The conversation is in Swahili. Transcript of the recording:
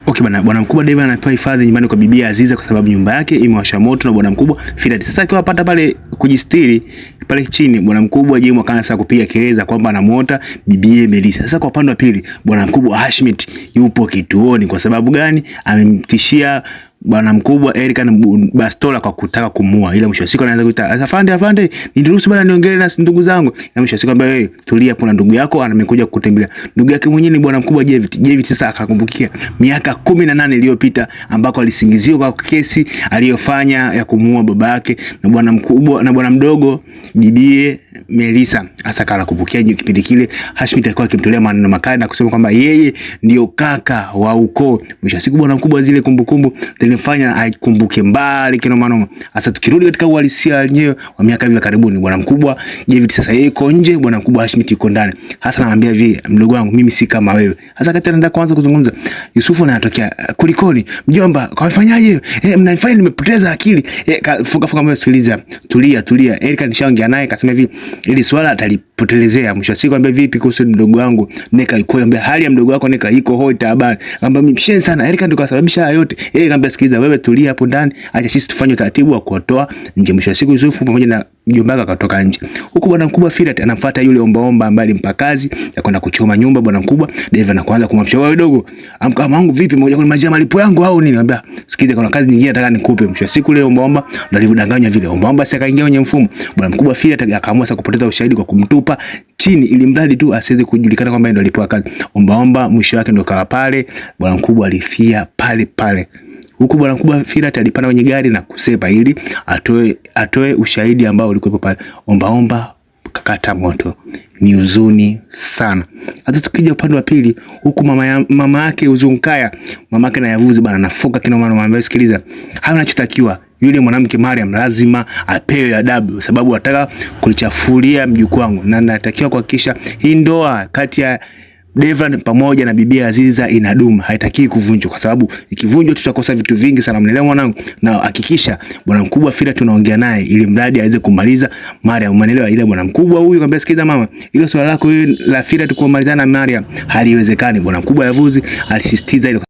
Okay bana, bwana mkubwa Deva anapewa hifadhi nyumbani kwa bibi Aziza kwa sababu nyumba yake imewasha moto na bwana mkubwa Firat. Sasa akiwa pata pale kujistiri pale chini, bwana mkubwa Jemu akaanza kupiga kelele kwamba anamuota bibi Melissa. Sasa kwa upande wa pili, bwana mkubwa Hashmit yupo kituoni. Kwa sababu gani? Amemtishia bwana mkubwa Erkan Bastola kwa kutaka kumua, ila mwisho wa siku anaanza kuita afande, afande, niruhusu bwana niongee na ndugu zangu. Na mwisho wa siku ambaye wewe tulia, kuna ndugu yako amekuja kukutembelea. Ndugu yake mwenyewe ni bwana mkubwa Jevit. Jevit sasa akakumbukia miaka 18 iliyopita ambako alisingiziwa kwa kesi aliyofanya ya kumuua baba yake na bwana mkubwa na bwana mdogo bibie Melissa. Hasa kala kupukia kipindi kile Hashmit alikuwa akimtolea maneno makali na kusema kwamba yeye ndio kaka wa ukoo. Mwisho wa siku bwana mkubwa, zile kumbukumbu zilimfanya aikumbuke mbali kinoma noma. Sasa tukirudi katika uhalisia wenyewe wa miaka hivi karibuni, bwana mkubwa David sasa yeye yuko nje, bwana mkubwa Hashmit yuko ndani. Hasa anamwambia hivi, mdogo wangu mimi si kama wewe. Hasa kati anaenda kuanza kuzungumza, Yusufu anatokea, kulikoni mjomba, kafanyaje? Mnanifanya nimepoteza akili. Fuka fuka, mbona sikiliza, tulia tulia. Erika nishaongea naye kasema hivi, ili swala atalipotelezea. Mwisho wa siku ambia vipi kuhusu mdogo wangu Neka iko, ambia hali ya mdogo wako Neka iko hoi taabani. Ambia mimi mshenzi sana, Erika ndio kasababisha haya yote. Yeye kaambia sikiliza, wewe tulia hapo ndani, acha sisi tufanye utaratibu wa kuotoa nje. Mwisho wa siku Yusufu pamoja na mjomba wake akatoka nje, huku bwana mkubwa Firat anafuata yule ombaomba ambaye alimpa kazi ya kwenda kuchoma nyumba bwana mkubwa Deva, na kuanza kumwamsha, wewe dogo, amka wangu vipi, moja kwa moja malipo yangu au nini? Anambia sikiliza, kuna kazi nyingine nataka nikupe. Mwisho wa siku ile ombaomba ndio alivyodanganywa vile, ombaomba sasa akaingia kwenye mfumo. Bwana mkubwa Firat akaamua sasa kupoteza ushahidi kwa kumtupa chini, ili mradi tu asiweze kujulikana kwamba ndio alipewa kazi. Ombaomba mwisho wake ndio kawa pale, bwana mkubwa alifia pale pale huku bwana mkubwa Firat alipanda kwenye gari na kusepa ili atoe ushahidi ambao ulikuwepo pale. Ombaomba kakata moto, ni huzuni sana. Hata tukija upande wa pili huku mama yake Uzunkaya, mama yake na Yavuzi bana nafoka kinoma, anamwambia sikiliza, hayo anachotakiwa yule mwanamke Mariam lazima apewe adabu, sababu anataka kulichafulia mjukuu wangu, na natakiwa kuhakikisha hii ndoa kati ya Devran pamoja na bibi Aziza inadumu, haitaki kuvunjwa, kwa sababu ikivunjwa tutakosa vitu vingi sana. Mnaelewa mwanangu? Na hakikisha bwana mkubwa Fira tunaongea naye ili mradi aweze kumaliza Mariam, umeelewa? Ile bwana mkubwa huyu akamwambia, sikiza mama, ile swala lako wewe la Fira tukumalizana na Mariam haliwezekani. Bwana mkubwa Yavuzi alisisitiza ile.